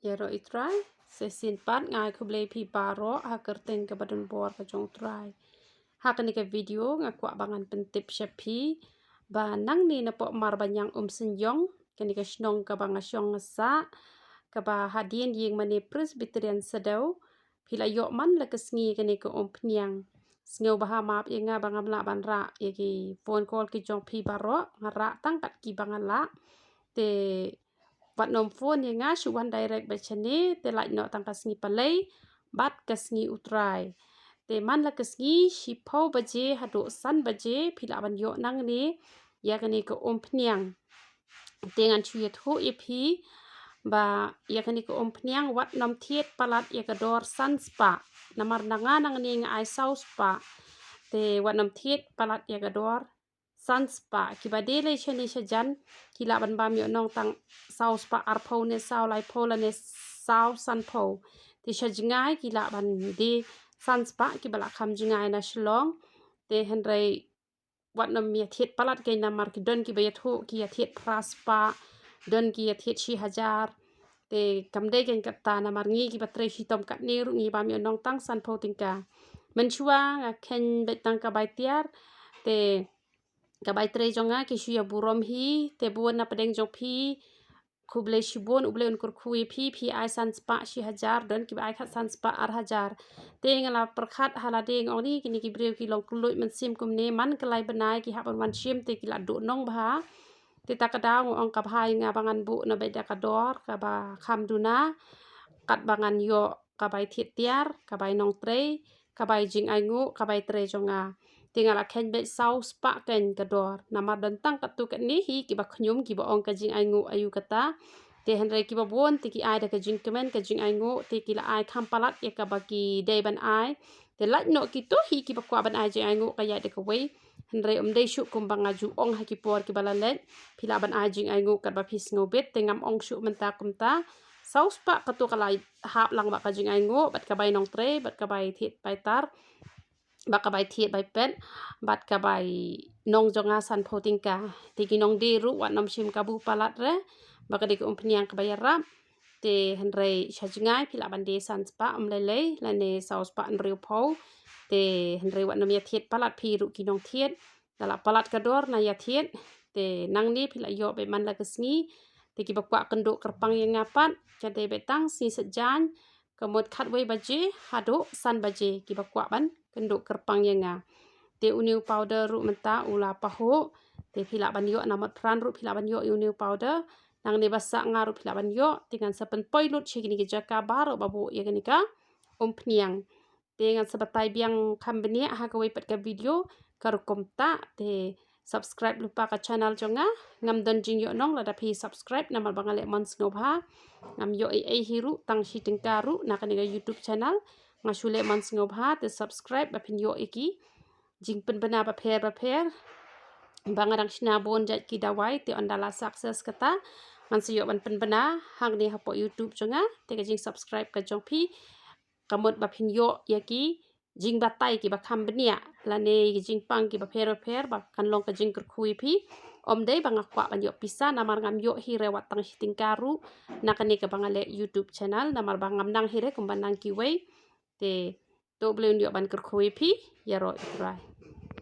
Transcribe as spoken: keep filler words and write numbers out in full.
Ïaroh ïa u Trai, sa shisien pat nga ai khublei phi baroh ha ka kyrteng kaba donbor ka jong u Trai. Ha kane ka video nga kwah ba ngan pyntip sha phi ba nangne napoh Marbaniang Umsynïong, kane ka shnong kaba nga shong nga sah, kaba hadien ïing mane Presbyterian Shadew, phi la ïoh man la ka sngi kane ka umphniang. Sngewbha map ïa nga ba ngam lah ban rah ïa ki phone call ki jong phi baroh, nga rah tang kat kiba nga lah. Te wat nym phone ïa nga shu wan direct beit shane, te lait noh tang ka sngi Palei bad ka sngi u Trai. Te man la ka sngi shiphew baje haduh san baje phi lah ban ïoh nangne ïa kane ka umphniang. Te ngan shu ïathuh ïa phi ba ïa kane ka umphniang wat nym thied palat ïa ka dor san spah. Namar na nga nangne nga ai saw spah. Te wat nym thied palat ïa ka dor san spah. Kiba die lei shane shajan ki lah ban bam ïoh nong tang saw spah arphew ne saw laiphew lane saw sanphew. Te sha jngai ki lah ban die san spah kiba la kham jngai na Shillong. Te hynrei wat nym ïa thied palat kein namar ki don kiba ïathuh ki ïa thied phra spah, don ki ïa thied shi hajar. Te kam dei kein kata namar ngi kiba trei shitom katne ruh ngi bam ïoh nong tang sanphew tyngka. Mynshuwa nga kheiñ beit tang ka bai tiar, te ka bai trei jong nga ki shu ïa burom hi, te bun na pdeng jong phi khublei shibun, U Blei un kyrkhu ïa phi, phi ai san spah shi hajar, don kiba ai khat san spah ar hajar. Te nga la pyrkhat ha lade nga ong ni kine ki briew ki long kylluid mynsiem kumne, man ka lai bnai ki hap ban wan shim te ki la duh nong bha. Te ta ka daw nga ong ka bha ïa nga ba ngan buh na beit da ka dor kaba kham duna, kat ba ngan ïoh ka bai thied tiar, ka bai nongtrei, ka bai jingainguh, ka bai trei jong nga. Te nga la kheiñ beit saw spah kein ka dor. Namar don tang katto katne hi kiba khñium kiba ong ka jingainguh aïu kata. Te hynrei kiba bun te ki ai da ka jingkmen ka jingainguh, te ki la ai kham palat ïa kaba ki dei ban ai. Te lait noh kito hi kiba kwah ban ai jingainguh ka ïaid da kawei. Hynrei ym dei shuh kumba nga ju ong ha ki por kiba la leit. Phi lah ban ai jingainguh katba phi sngewbit, te ngam ong shuh mynta kumta. Saw spah kato ka la hap lang bad ka jingainguh, bad ka bai nongtrei, bad ka bai thied bai tar, bad ka bai thied bai pet, bad ka bai nong jong nga sanphew tyngka. Te ki nongdie ruh wat nym shim kabu palat re, ba ka dei ka umphniang kaba ïarap. Te hynrei sha jngai phi lah ban die san spah ym lei lei, lane saw spah hynriewphew. Te hynrei wat nym ïa thied palat phi ruh ki nongthied. Da la palat ka dor na ïa thied. Te nangne phi la ïoh beit man la ka sngi. Te kiba kwah kynduh kyrpang ïa nga pat, ka dei beit tang sngi Saitjaiñ, ka mut khatwei baje haduh san baje kiba kwah ban kynduh kyrpang ïa nga. Te une u powder ruh mynta u la pahuh. Te phi lah ban ïoh na Motphran ruh phi lah ban ïoh ïa une u powder. Nangne ba sah nga ruh phi lah ban ïoh. Te ngan sa pynpoi lut sha kine ki jaka baroh ba buh ïa kane ka umphniang. Te ngan sa batai biang kham bniah ha kawei pat ka video ka rukom ta. Te subscribe lypa ka channel jong nga. Ngam don jingïoh nong lada phi subscribe namar ba nga leh mon sngewbha. Ngam ïoh ei ei hi ruh tang shi tyngka ruh na kane ka YouTube channel. Nga shu leh mon sngewbha, te subscribe ba phin ïoh ïa ki jingpynbna bapher bapher. Ba nga dang shna bun jait ki dawai, te ynda la success kata ngan sa ïoh ban pynbna hangne hapoh YouTube jong nga. Te ka jingsubscribe ka jong phi ka mut ba phin ïoh ïa ki jingbatai kiba kham bniah lane ki jingpang kiba pher bapher ba kan long ka jingkyrkhu ïa phi. Ym dei ba nga kwah ban ïoh pisa namar ngam ïoh hi re wat tang shi tyngka ruh na kane kaba nga leh YouTube channel namar ba ngam nang hi re kumba nang kiwei. Te to U Blei un ïoh ban kyrkhu ïa phi. Ïaroh ïa u Trai.